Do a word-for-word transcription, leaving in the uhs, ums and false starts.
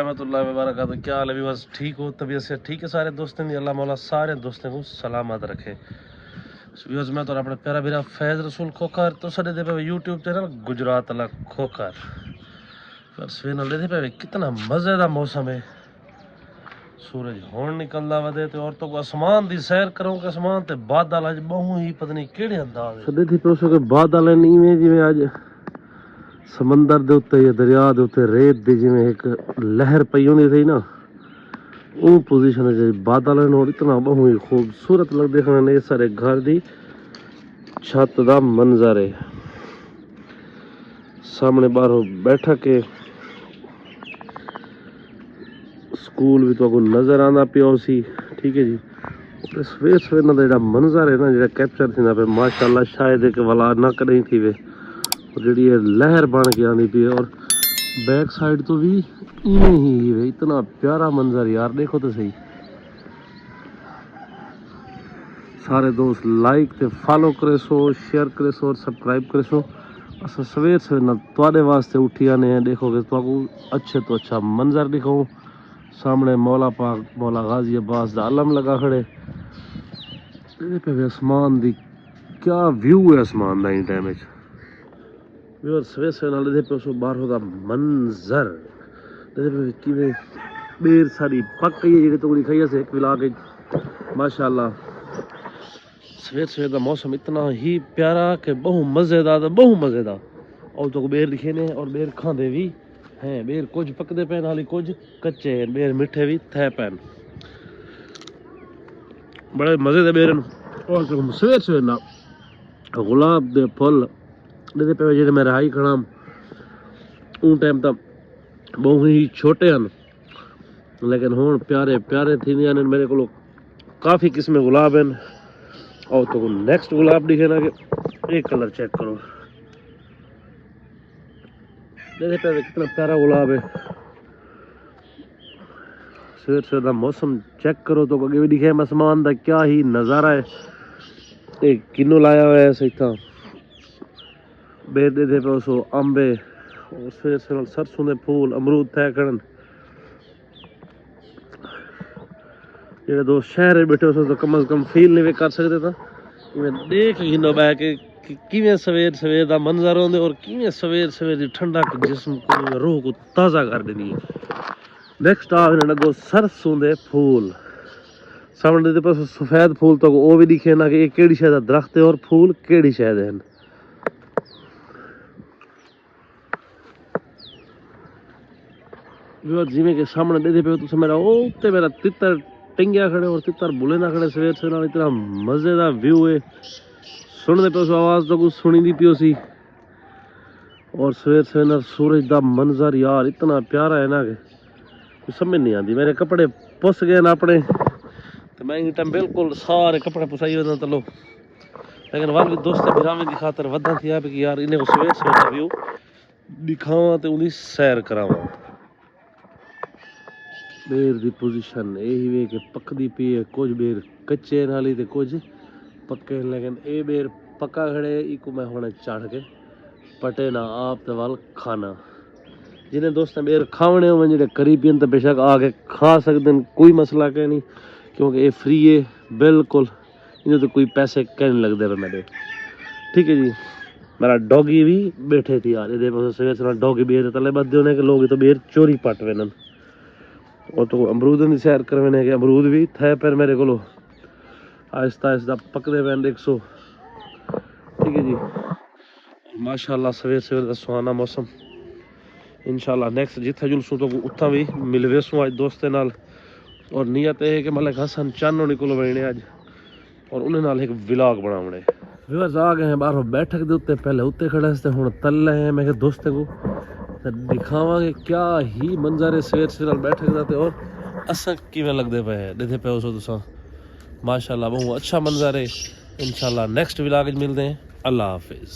رحمۃ اللہ وبرکاتہ۔ کیا حال ہے ویورز؟ ٹھیک ہو؟ طبیعت صحت ٹھیک ہے سارے دوستیں دی؟ اللہ مولا سارے دوستیں کو سلامت رکھے۔ ویورز، میں تو اپنا پیارا بھرا فیض رسول کھوکھر، تو سڈے دے پہ یوٹیوب چینل گجرات والا کھوکھر۔ پر سویر نال دے پہ کتنا مزے دا موسم ہے۔ سورج ہن نکلدا ودے تے عورتوں کو آسمان دی سیر کروں کہ آسمان تے بادل اج بہوں ہی پتہ نہیں کیڑے انداز ہے۔ سدے تھی پوسو کہ بادل ہیں ایویں جویں اج سمندر دے اُتے یا دریا دے اُتے ریت دی جویں ہک لہر پئی ہوندی تھئی نا، اوں پوزیشن وچ بادل ہیں اور اتنا بہوں ہی خوبصورت لگدے ہن۔ اے سارے گھر دی چھت دا منظر ہے۔ سامنے باہروں بیٹھک ہے۔ سکول بھی تہاکوں نظر آندا پیا ہوسی، ٹھیک ہے جی۔ تے سویر سویر نال جیڑھا منظر ہے نا، جیڑھا کیپچر تھیندا پیا، ماشاءاللہ شاید ایک ولا نہ کݙاہیں تھیوے۔ اور جیڑھی اے لہر بݨ کے آندی پئی ہے اور بیک سائیڈ تو بھی ایویں ہی ہے، اتنا پیارا منظر یار، ݙیکھو تے صحیح۔ سارے دوست لائک تے فالو کریسو، شیئر کریسو اور سبسکرائب کریسو۔ اساں سویر سویر نال تہاݙے واسطے اٹھی آنے ہیں، ݙیکھو کہ تہاکوں اچھے تو اچھا منظر ݙکھاؤں۔ سامنے مولا پاک، مولا غازی عباس دا علم لگا کھڑے۔ ݙیکھدے پئے وے آسمان دی کیا ویو ہے آسمان دا ایں ٹائم وچ۔ ویور سویر سویر نال ݙیکھدے پئے سو باہروں دا منظر۔ ݙیکھدے پئے وے کیویں ٻیر ساری پک ڳئی ہے، جیڑھے توڑی کھائی اسے ہک ولاگ وچ۔ ماشاءاللہ۔ سویر سویر دا موسم اتنا ہی پیارا کہ بہوں مزے دا، تے بہوں مزے دا۔ او تو ٻیر ݙکھیندے اور ٻیر کھاندے وی ہیں۔ ٻیر کجھ پکدے پئے، نال ہی کجھ کچے ہیں۔ ٻیر مٹھے وی تھئے پئے۔ بڑے مزے دے ٻیر ہن۔ اور تو سویر سویر نال گلاب دے پھل ݙیکھدے پئے، جیڑھے میں رہائی کھڑا ہم، اوں ٹائم تاں بہوں ہی چھوٹے ہن، لیکن ہن پیارے پیارے تھیندے ہن۔ میرے کولوں کافی قسم گلاب ہن۔ او تو نیکسٹ گلاب ݙکھے نا کہ ایک کلر چیک کرو۔ ݙیکھدے پئے کتنا پیارا گلاب ہے۔ سویر سویر دا موسم چیک کرو تو اڳے وی ݙکھے آسمان دا کیا ہی نظارہ ہے۔ اے کنوں لایا ہویا ہے سئیں تاں۔ ٻیر ݙیکھدے پئے سو امب ہے، اور سویر سویر نال سرسوں دے پھول، امرود تھئے کھڑن۔ جیڑھے دوست شہر وچ ٻیٹھے ہوسو تو کم از کم فیل نہیں وے کر سڳدے، تاں ایویں ݙیکھ گھنو ٻہہ کے کہ کیویں سویر سویر دا منظر ہوندے اور کیویں سویر سویر دی ٹھنڈک جسم کو، روح کو تازہ کر ݙیندی ہے۔ نیکسٹ آ ویندن اڳوں سرسوں دے پھول۔ سامݨے ݙیکھدے پئے سو سفید پھول، تہاکوں او وی ݙکھے نا کہ اے کیڑھی شے دا درخت ہے اور پھول کیڑھی شے دے ہن۔ ویور، جیویں کہ سامݨے ݙیکھدے پئے ہو تساں، میرا او تے میرا تتر ٹنگیا کھڑے اور تتر بولیندا کھڑے سویر سویر نال، اتنا مزے دا ویو ہے۔ سݨدے پئے سو آواز، تہاکوں سݨیندی پئی ہوسی۔ اور سویر سویر نال سورج دا منظر یار اتنا پیارا ہے نا کہ کوئی سمجھ نہیں آندی۔ میرے کپڑے پس گئے نا اپنے، تے میں ایں ٹائم بالکل سارے کپڑے پسائی وداں تلو، لیکن ول وی دوستاں بھراویں دی خاطر وداں تھیا پئی کہ یار انہیں کو سویر سویر دا ویو ݙکھاواں تے اوندی سیر کراواں۔ ٻیر دی پوزیشن اے ہی وے کہ پکدی پئی ہے، کجھ ٻیر کچے ہن حالی تے کجھ پکے ہن، لیکن اے ٻیر پکا کھڑے، ایکوں میں ہݨ چڑھ کے پٹے نا آپ تے ول کھانا۔ جنہیں دوستاں ٻیر کھاوݨے ہوون، جیڑھے قریبی ہن، تاں بے شک آ کے کھا سڳدن، کوئی مسئلہ کائنی، کیونکہ اے فری ہے بالکل۔ انہوں تے کوئی پیسے کہیں نہیں لڳدے پئے میݙے۔ ٹھیک ہے جی، میرا ڈاگی بھی ٻیٹھے تھی یار، اے دے پاسے سویر سویر ڈاگی ٻیر تلے ٻدھے ہونے کہ لوگ تو ٻیر چوری پٹ ویندن۔ او تو امرود دی سیر کرویندے کہ امرود بھی تھئے پئے میرے کولو، آہستہ آہستہ پکدے پئے ݙیکھسو۔ ٹھیک ہے جی، ماشاءاللہ سویر سویر دا سہانا موسم۔ انشاءاللہ نیکسٹ جتھاں جلسوں تو اتھاں بھی مل ویسوں اڄ دوستیں نال۔ اور نیت اے ہے کہ ملک حسن چن ہوݨی کولو ویݨے اڄ، اور انہیں نال ہک ولاگ بݨاوݨے۔ ویورز، آ ڳئے ہیں ٻاہروں بیٹھک دے اُتے، پہلے اُتے کھڑے ہستے، ہݨ تلے ہیں۔ میں کہ دوستیں کو تے ݙکھاواں گے کیا ہی منظر ہے سویر سویر نال بیٹھک دا تے اور اساں کیویں لڳدے پئے ہیں، ݙیکھدے پئے ہوسو تساں۔ ماشاءاللہ بہت اچھا منظر ہے۔ انشاءاللہ نیکسٹ ولاگ وچ ملدے ہیں۔ اللہ حافظ۔